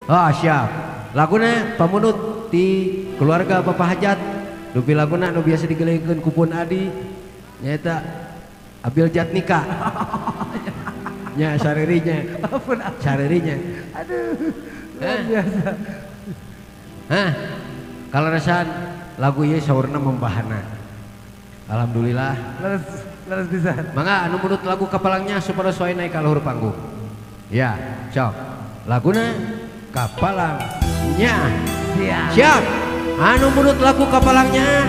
Ah siap. Laguna pamunut di keluarga Bapak Hajat. Dupi laguna nu biasa digelengkeun ku pun adi nyaeta Abil Jatnika. Nya saririnya. Saririnya. Aduh. Luar biasa. Hah. Kaleresan lagu ieu saurna membahana. Alhamdulillah. Leres, leres pisan. Mangga anu munut lagu kapalangnya supaya soe naik ka luhur panggung. Ya, sok. Laguna kapalangnya. Siap. Siap. Anu munut lagu kapalangnya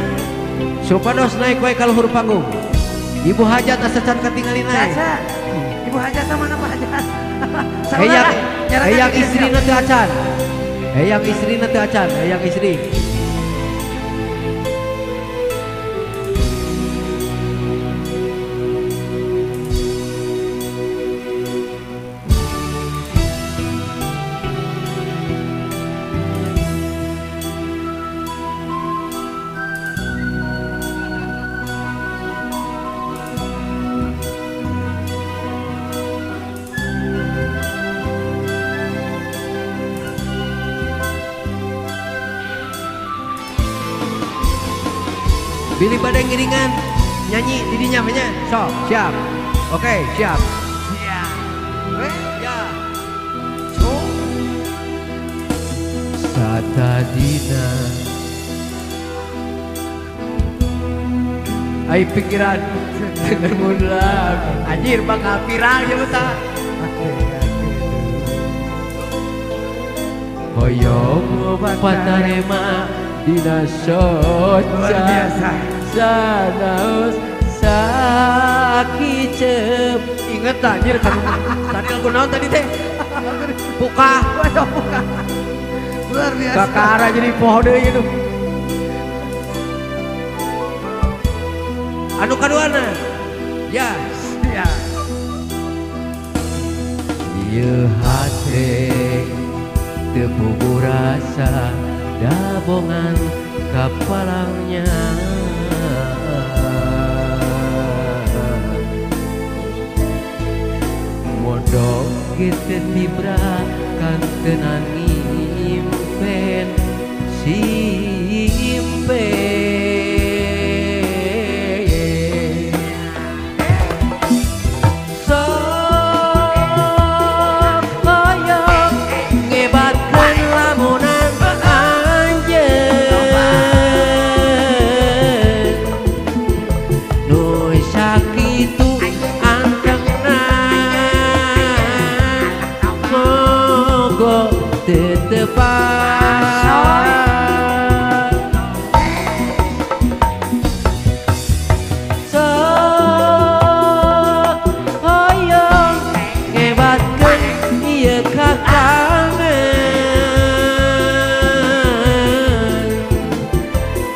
supados naik wae ka luhur panggung. Ibu Hajat asa can katingali naik. Ibu Hajat mana Pak Hajat? Eyang, eyang istrina teu acan. Eyang istrina teu acan, eyang istri. Billy badai ngiringan nyanyi didinya nya sok siap. Oke, siap. Siap. Ya. So. Satadina ai pikiran dengan anjir bakal viral ya betah. Hoyong patarema dina soca luar biasa sanaos sakicep. Inget anjir kan tadi lagu naon tadi teh buka. Waduh buka. Luar biasa. Kakara jadi poho deui itu. Anu kaduana. Ya. Ya. Ieu hate teu puguh rasa dabongan kapalangnya. Mondok kita tibra kantenan ngimpen simpen.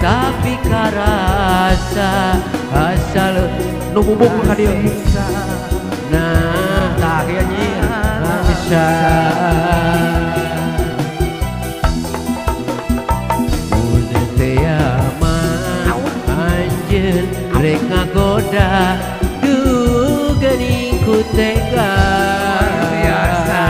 Tapi karasa asal nu bubuk ka dieu. Nah, tah ieu nyir. Bisa. Mun teh mah anjeun rek ngagoda duh geuning ku tega. Biasa.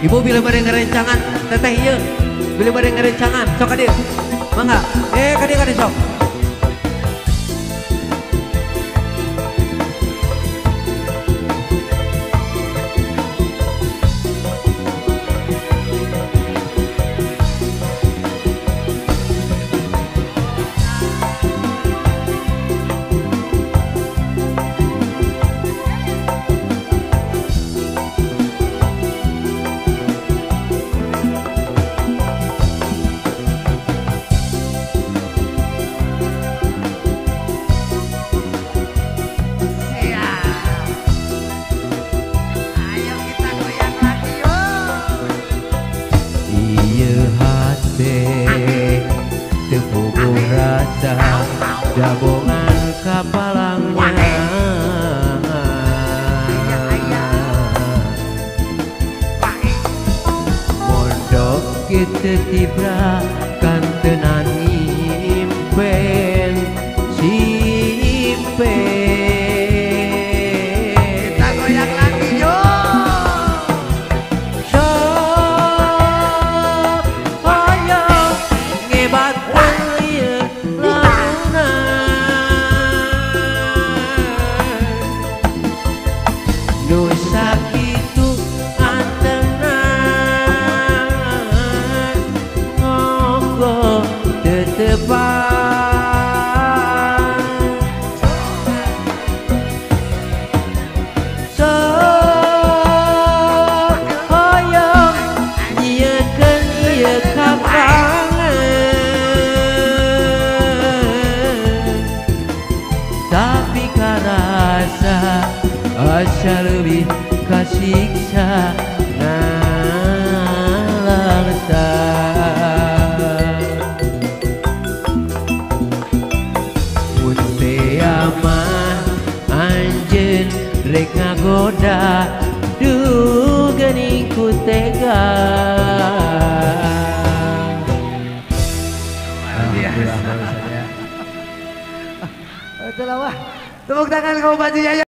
Ibu bila bade ngarencangan teteh ieu, bila bade ngarencangan sok ka dieu. Mangga. Ka dieu sok. Dabongan kapalangnya. Mondok kita tibra kantenan impen simpen. Kita goyang lagi yo. Sok hoyong ngebat ieu laguna nu sakitu antena ngoko tetepan. Sok hoyong nyiekeun ieu kakangan tapi karasa asa leuwih kasiksa nalangsa. Mun tea mah anjeun rek ngagoda duh geuning ku tega. Alhamdulillah. Itulah wah. Tepuk tangan kamu Pak Yaya.